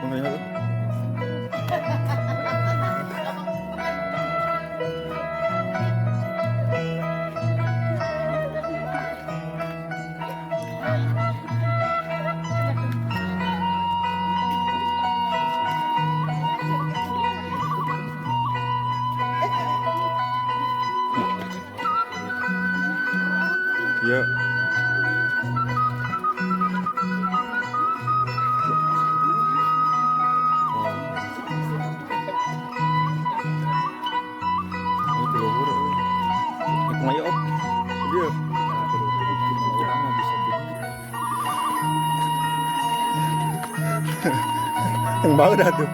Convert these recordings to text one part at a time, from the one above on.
Makanya tuh. Iya. Oh. Ini di luhur. Ini kumaha, Op? Dia. Urang mah bisa begitu. Yang bau dah tuh.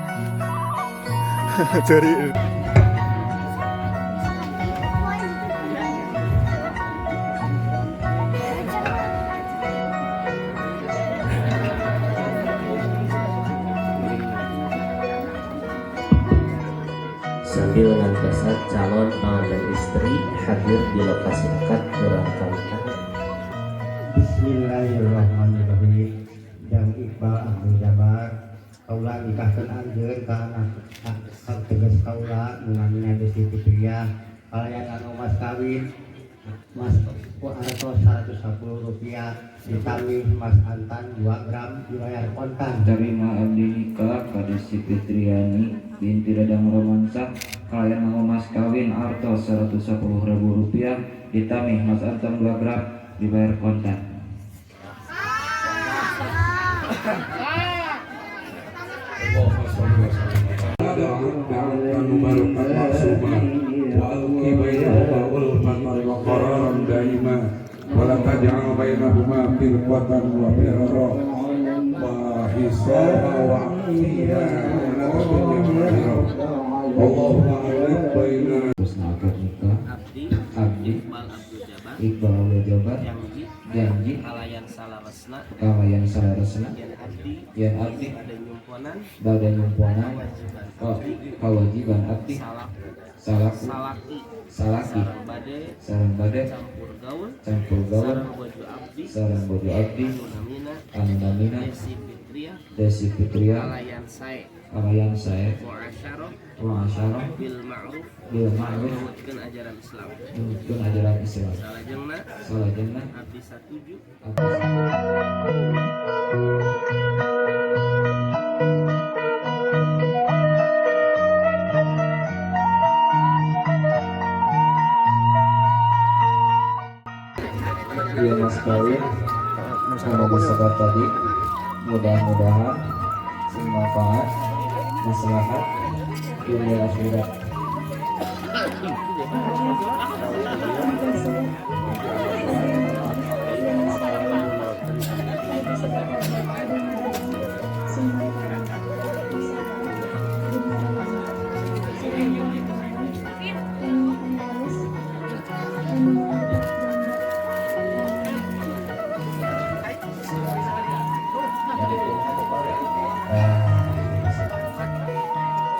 Cari. Sambil ngantosan calon pengantin istri hadir di lokasi akad, urang kawitan. Bismillahirrahmanirrahim. Jang Iqbal Abdul Jabar, kaula nikahkeun anjeun ka anak ka teges kaula nu namina Desi Fitriah kalayan anu mas kawin mas ku artos 110 rupiah, ditambih mas antan 2 gram, dibayar kontan. Terima abdi nikah ka Desi Fitriani binti Dadang Romansa kalayan nganggo mas kawin artos 110.000 rupiah, ditambih mas antam 2 gram, dibayar kontan. Allahumma sholli wa sallim ala barokat maksuma wa alqi bainahuma ulfatan wa qararan daima wa la taj'al bainahuma firqatan wa firara wa hisaba wa afiya wa dunya wal akhirah. Allahumma alif baina Terus akad nikah. Abdi Abdi Iqbal Abdul Jabar Iqbal Abdul Jabar janji janji kalayan salaresna kalayan salaresna yen abdi yen abdi bade nyumponan bade nyumponan kewajiban kewajiban abdi salaku salaku salaki salaki sareng bade sareng bade campur gaul campur gaul sareng bojo abdi sareng bojo abdi anu namina anu namina Desi Fitria Desi Fitria kalayan sae kalayan sae muasyarah muasyarah bil ma'ruf bil ma'ruf nurutkeun ajaran Islam. Nurutkeun ajaran Islam. Salajengna salajengna abdi satuju. Abdi. Iya, mas kawin anu disebat tadi mudah-mudahan sing manfaat, maslahat dunia akhirat. Jadi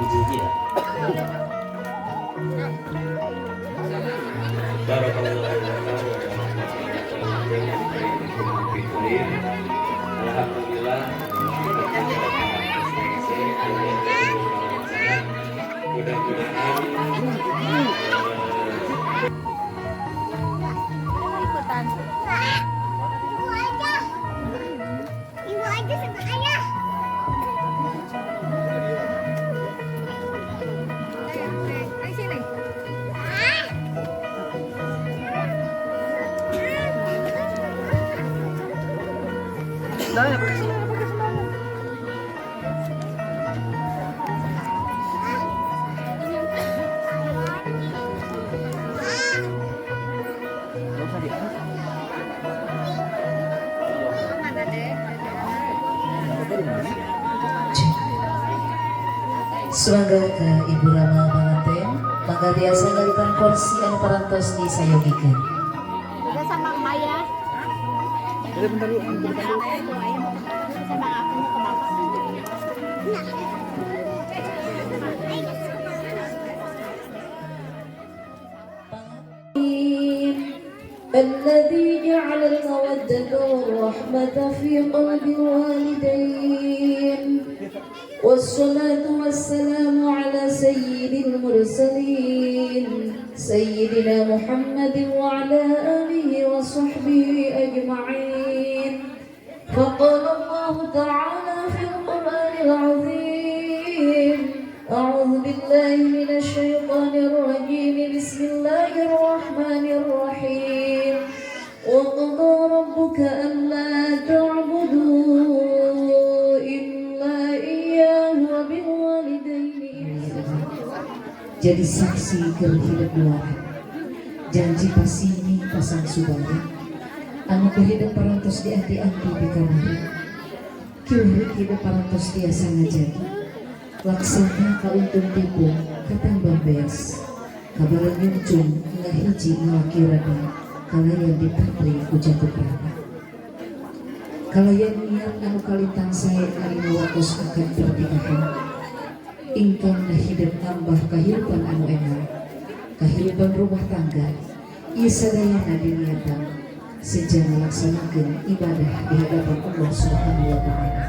itu hiji ya. Barakallahu lana wa lakum. Alhamdulillah, mudah-mudahan Ikutan. Ibu aja. Ibu aja sama ayah. Ayo sini. Ah. Sendalnya, pakai sendal, pakai sendalnya. Gak usah di atas. Mana deh? Di mana? Sumangga ka Ibu Rama Panganten, mangga tiasa ngalitan kursi anu parantos disayogikeun. Udah sama Maya. Udah, bentar dulu, bentar dulu. Sama aku mau ke bapak. الذي جعل المودة والرحمة في قلب الوالدين. والصلاة والسلام على سيد المرسلين سيدنا محمد وعلى آله وصحبه أجمعين. فقال الله تعالى في القرآن العظيم: أعوذ بالله من الشيطان الرجيم، بسم الله الرحمن الرحيم، وقضى ربك ألا تعبدوا إلا إياه وبالوالدين إحسانا. Jadi saksi keur hidup duaan, janji pasini pasang subaya anu hidup parantos dianti-anti pikamari kiwari hidup parantos tiasa ngajagi laksana kauntung tipu katambah beas kabala nyungcung ngahiji ngalaki rada kalayan dipatri ku jatuh prana kalayan niat anu kalintang sae ngarina waktos akad pernikahan ingkang hidup tambah kahirupan anu enak, kahirupan rumah tangga ieu sadayana diniatan sejak melaksanakan ibadah di hadapan Allah Subhanahu wa Ta'ala.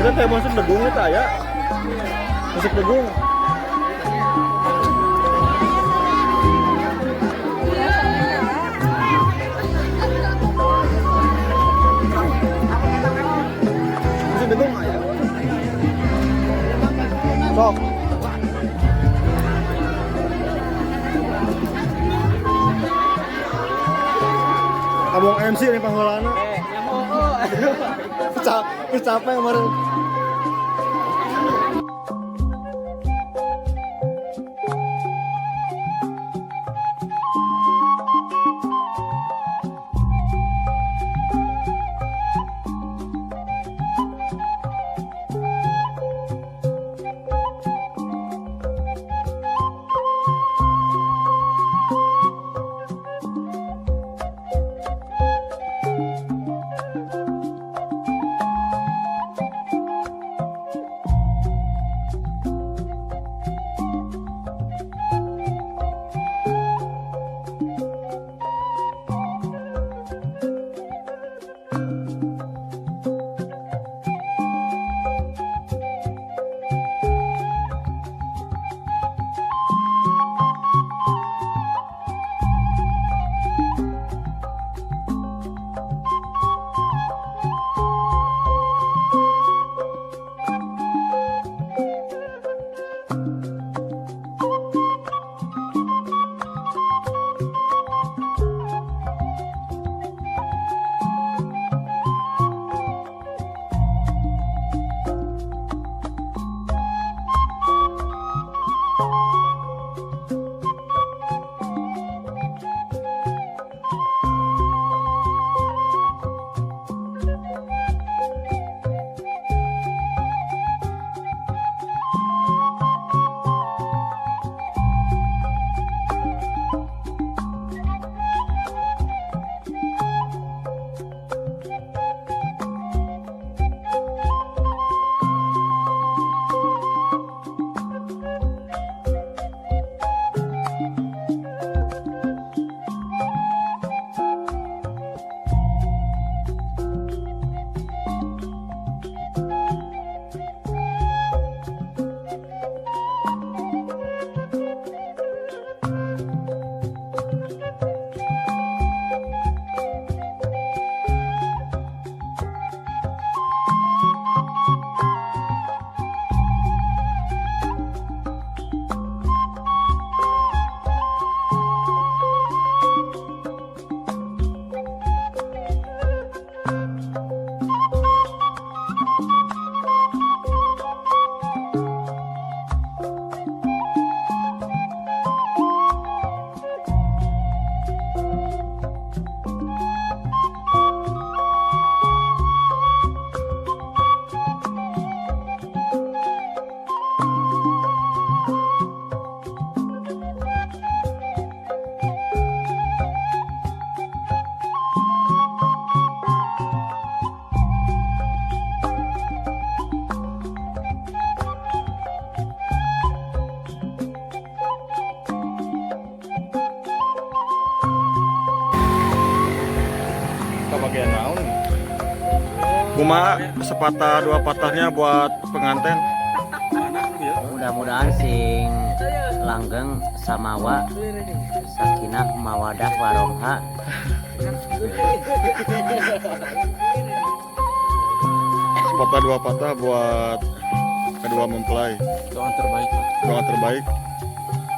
Kita teh masuk degung eta ya. Masuk degung. Masuk degung aya. Sok. Abang MC nih pangolana. Capek kemarin. Bagian naon? Kumaha sepatah dua patahnya buat pengantin? Mudah-mudahan sing langgeng samawa sakinah mawadah warohmah. Sepatah dua patah buat kedua mempelai. Doa terbaik. Doa terbaik.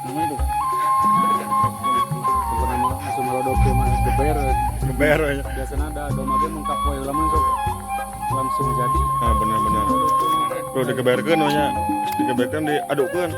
Namanya tuh. Pokoknya mah langsung melodok mah geber. Geber ya. Biasanya ada domba ge mungkap poe lamun sok langsung jadi. Nah, benar-benar. Perlu digeberkeun we nya. Digeberkeun, diadukkeun.